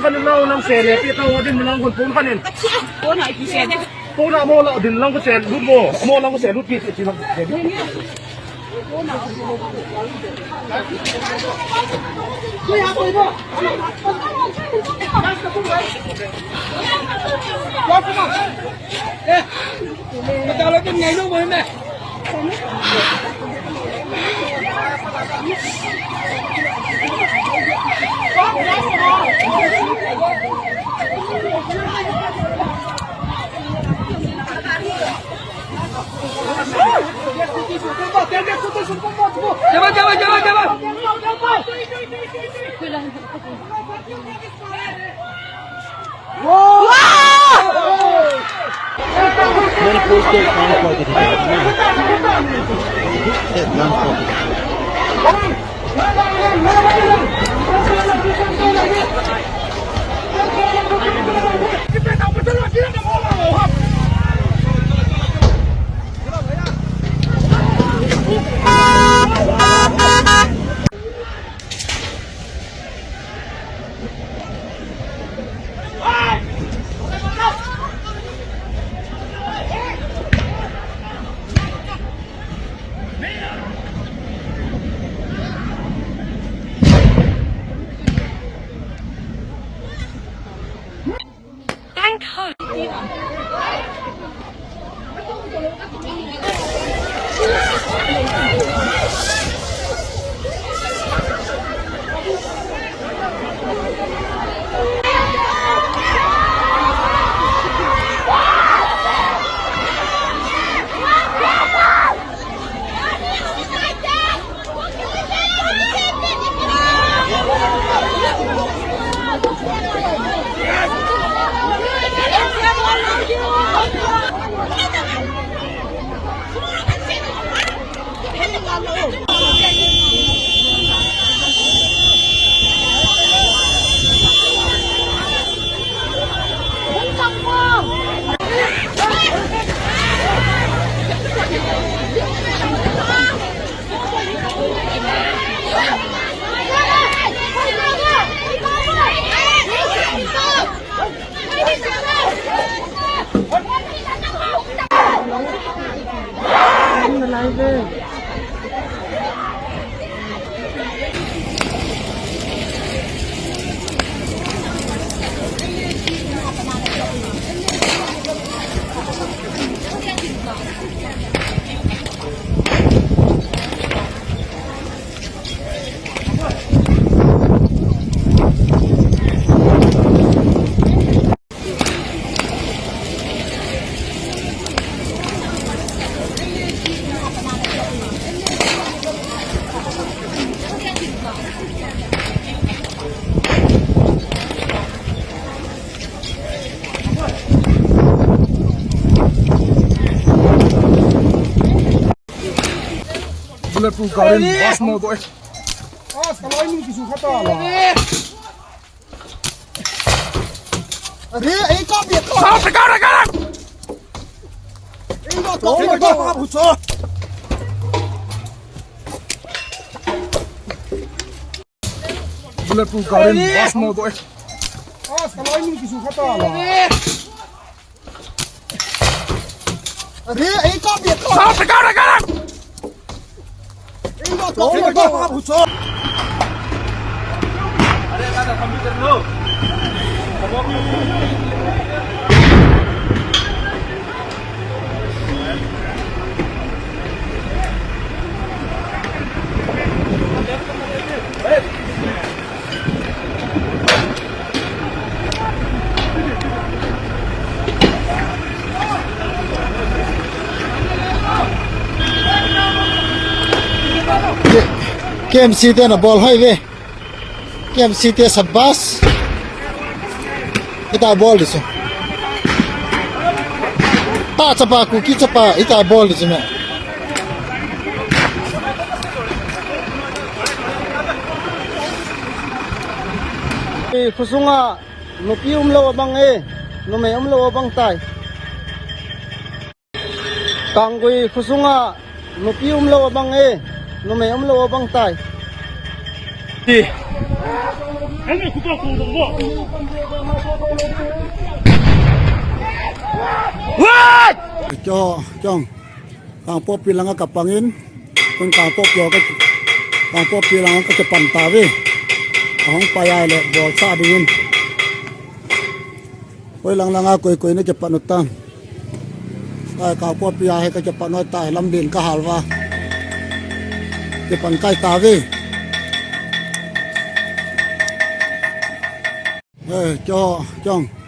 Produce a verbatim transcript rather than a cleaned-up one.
Lau nang se le pi tau din lang kun pun khanin. Pun ai pi se. Pun amo lau din lang ko se lut mo. Amo lang ko se lut pi ti lang. Bulletproof gari, bus mo to, eh. Bus ka lai ni kisu khata la. Are, ei ka bia ka. Sa, sa, ka, ka, ka. Ei ka, ka, ka, ka, ka, ka. Bulletproof gari, bus mo to, eh. Bus ka lai ni kisu khata la. Are, ei ka bia ka. Sa, sa, ka, ka, ka. Ei ka, ka, ka, ka, ka. K M C te na ball hai ve. K M C te sabas. Ita ball disu. Ta chapa, Kuki chapa, ita ball disu me. Ei, khusunga nupi umlo abang e, numei umlo abang tai. Kanggui khusunga nupi umlo abang e, numei umlo abang tai. Ti. What? Cho, chong. Kangpokpi langa kapangin, tun Kangpokpi ka, Kangpokpi langa kakipan tave. Ahung pai ahile bol sa dingin. Hoi lang langa koi koi nakipan utam. Ai, Kangpokpi a hi kakipan u tai, lamdin kahal uva. Kipan kai tave. Eh, cho, chong.